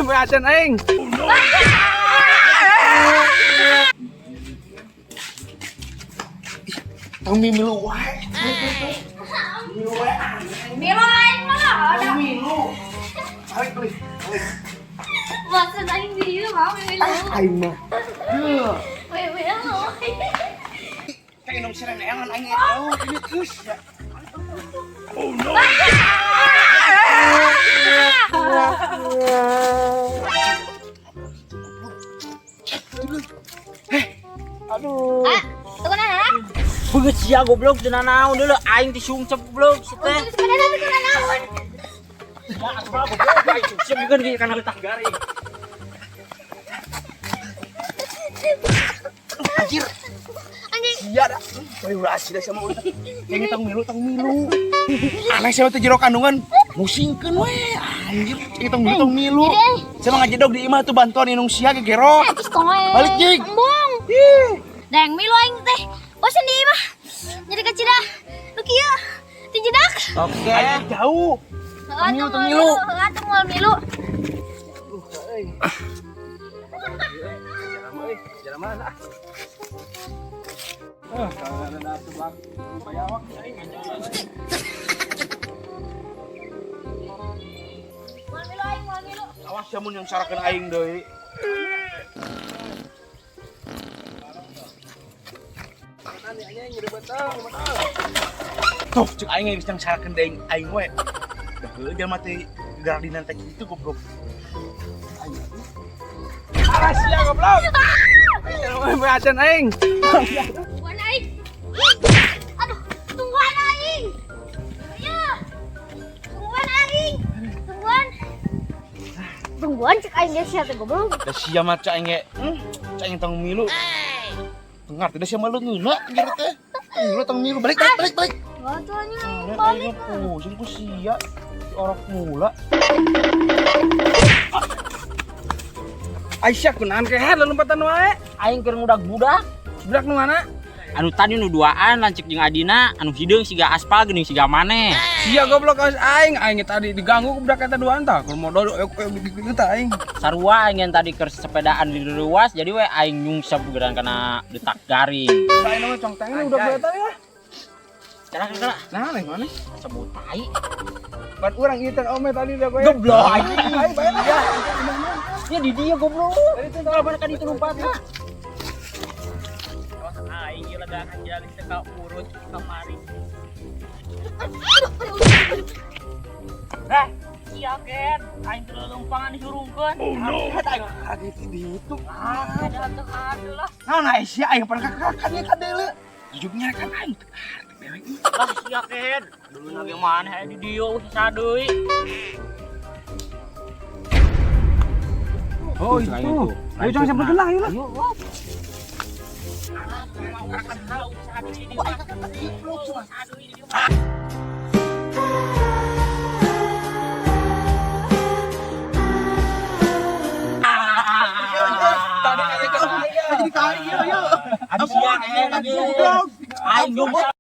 Acan aing. Tong milu wae. Milu wae. Milu aing mah ada. Milu. Balik balik. Balik. Bosan aing di dieu mau milu. Aing mah. Heuh. Milu. Kayak indung sireneangan aing eta. Ieu geus ya. Oh no. Aduh. Ah, tunggu nana. Beungeut sia goblok teu nanaon deuleu aing teh sungcep goblok si teh. Untuk sepeda tapi teu nanaon. Ya asal goblok aing sungcep bukan ge kana letak garing. Anjir. Anjing. Sia dah. Woi ulah asli sama ulah. Yang tong milu tong milu. Aneh sia teh jero kandungan. Musingkeun we. Anjir, yang tong milu tong milu. Saya mah ngajedog di imah tuh bantuan indung sia gegero. Eh, terus koe. Balik, Jing. Embung. Ih. Deng milu aing teh. Bosan di imah. Jadi kecil Nu kieu. Ti jedak. Oke. Aing jauh. Heeh, Milu, teu tong moal milu. milu. Heeh, teu moal milu. Jalan mana? Ah, kalau ada seblak bayawak aing. Moal milu aing, moal milu. Awas ya mun yang sarakeun aing deui. Tuh, cek aing geus yang sarakeun deui aing we. Dah heueuh jelema teh garadinan teh kitu goblok. Alah sia goblok. Acan aing. Tungguan aing. Aduh, tungguan aing. Ya. Tungguan aing. Tungguan. Tungguan cek aing geus sia teh goblok. Da sia mah cek aing ge. Cek aing tong milu. Tengar teh da sia mah leungeunna anjir teh. Tong milu tong milu balik balik balik balik. Batuannya aing Aneh, balik. aing pusing ku sia. Si orok mula. Aisyah kunaon kehed lompatan wae. Aing keur ngudag budak. Budak nu mana? Anu tadi nu duaan lanceuk jeung adina anu hideung siga aspal geuning siga maneh. Sia goblok awas aing, aing tadi diganggu ku budak eta duaan tah. Kur modal gitu tah aing. Sarua aing yang tadi keur sepedaan di ruas jadi we aing nyungsep geran kana detak garing. Saya nama congteng ini udah eta ya. Cara kira Nah, lain mana? sebut tai. Ban urang ieu teh ome tadi udah goyang. Goblok aing. Aing bae lah. Ya di dia goblok. Tadi teh Kalau kan itu lompatna. Aing ieu legakan jalan teh ka urut kamari. Eh, sia ken, aing teu lompangan dihurungkeun. Oh no. Aing kaget di ditu. Ada teu ada lah. Naon ai sia aing pernah kakak ka deuleu. Jujurnya kan aing teu ngarti dewek. Lah sia ken, dulu na ge maneh aya di dieu sisa deui. Oh, itu. Ayo jangan sampai gelah ayo lah. Tadi kayak Jadi ka aing ieu. Aduh sia ken. Goblok. Aing nyungsep.